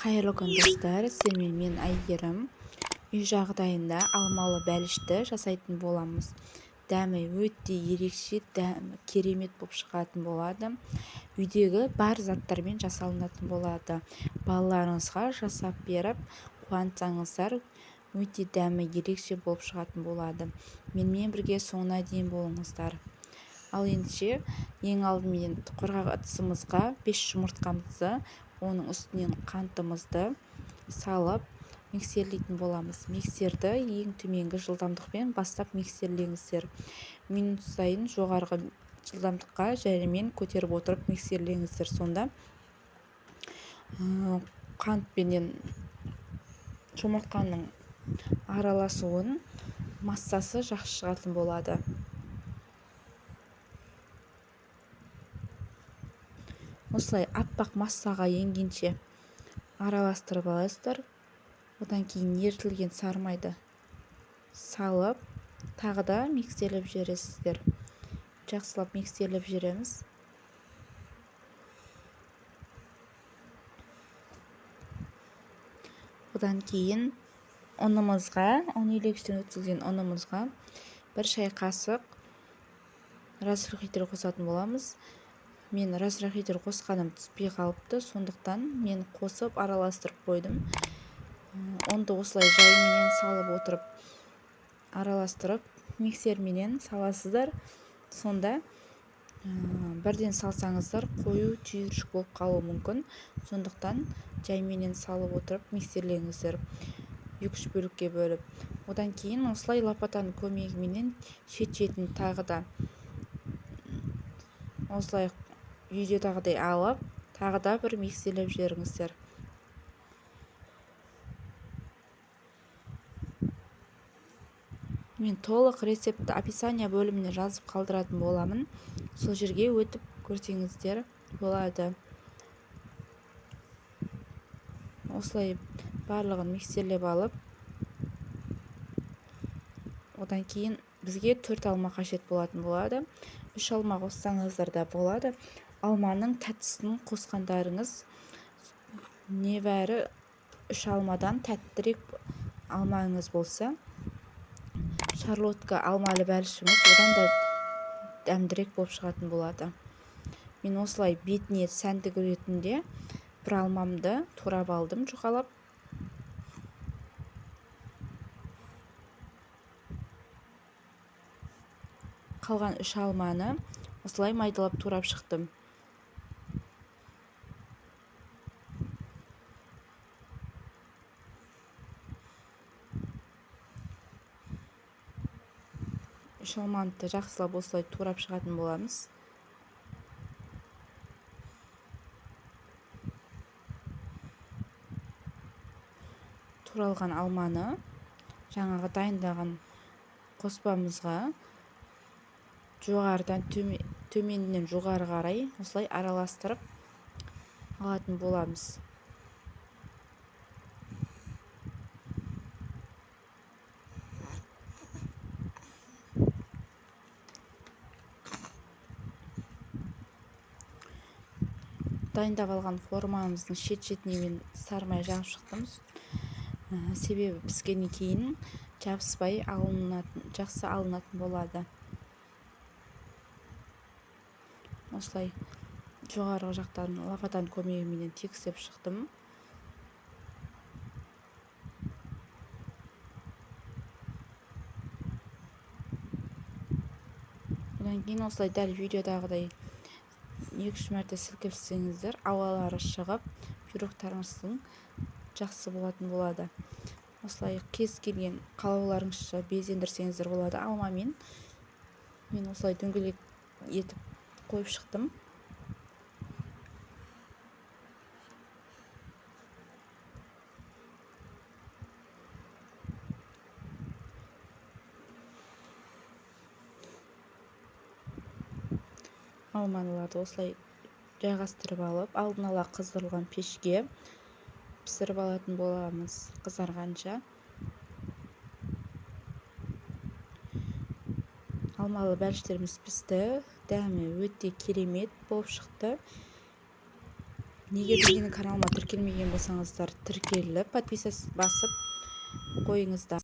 Қайырлы күн, достар! Сіздермен мен, Әйгерім. Үй жағдайында алмалы бәлішті жасайтын боламыз. Дәмі өте ерекше, дәмі керемет болып шығатын болады. Үйдегі бар заттармен жасалынатын болады. Балаларыңызға жасап беріп, қуантсаңыздар, өте дәмі ерекше болып шығатын болады. Менімен бірге соңына дейін болыңыздар. Ал ендеше, ең алдымен құрғақ ыдысымызға 5 жұмыртқамызды, оның үстінен қантымызды салып миксерлейтін боламыз. Миксерді ең төменгі жылдамдықпен бастап миксерлеңіздер. Минут сайын жоғарғы жылдамдыққа жаймен көтеріп отырып миксерлеңіздер. Сонда қант пенен жұмыртқаның араласуын массасы жақсы шығатын болады. Осылай аппақ массаға енгенше араластырып аласыздар. Одан кейін ерітілген сары майды салып, тағы да микстерлеп жібересіздер. Жақсылап микстерлеп жібереміз. Одан кейін ұнымызға, ұн елегіштен өткізген ұнымызға 1 шай қасық разрыхлитель қосатын боламыз. Мен разрыхлитель қосқаным түспей қалыпты, сондықтан мен қосып араластырып қойдым. Ұнды осылай жайменен салып отырып араластырып миксерменен саласыздар. Сонда бірден салсаңыздар қою түйіршік болып қалуы мүмкін. Сондықтан жайменен салып отырып миксерлеңіздер, 2-3 бөлікке бөліп. Одан кейін осылай лопатаның көмегіменен шет-шетін тағы да осылай видеодағыдай алып, тағы да бір миксерлеп жіберіңіздер. Мен толық рецептті описание бөліміне жазып қалдыратын боламын. Сол жерге өтіп көрсеңіздер болады. Осылай барлығын миксерлеп алып, одан кейін бізге 4 алма қажет болатын болады. 3 алма қоссаңыздар да болады. Алманың тәттісін қосқандарыңыз небәрі 3 алмадан тәттірек алмаңыз болса, шарлотка алмалы бәлішіміз одан да дәмдірек болып шығатын болады. Мен осылай бетіне сәндік ретінде бір алмамды турап алдым жұқалап. Қалған 3 алманы осылай майдалап турап шықтым. Үш алманы жақсылап осылай турап шығатын боламыз. Туралған алманы жаңағы дайындаған қоспамызға жоғарыдан төменнен жоғары қарай осылай араластырып алатын боламыз. Дайындап алған формамыздың шет-шетіне мен сары май жағып шықтым. Себебі піскеннен кейін жабыспай жақсы алынатын болады. Осылай жоғарғы жақтан лопатаның көмегіменен тегістеп шықтым. Одан кейін осылай дәл видеодағыдай 2-3 мәрте сілкіп істеңіздер, ауалары шығып, пирогтарыңыздың жақсы болатын болады. Осылай кез келген қалауларыңызша безендірсеңіздер болады алмамен. Мен осылай дөңгелек етіп қойып шықтым. Алмаларды осылай жайғастырып алып, алдын ала қыздырылған пешке пісіріп алатын боламыз қызарғанша. Алмалы бәліштеріміз пісті, дәмі өте керемет болып шықты. Егер де менің каналыма тіркелмеген болсаңыздар, тіркеліп, подписаться басып қойыңыздар.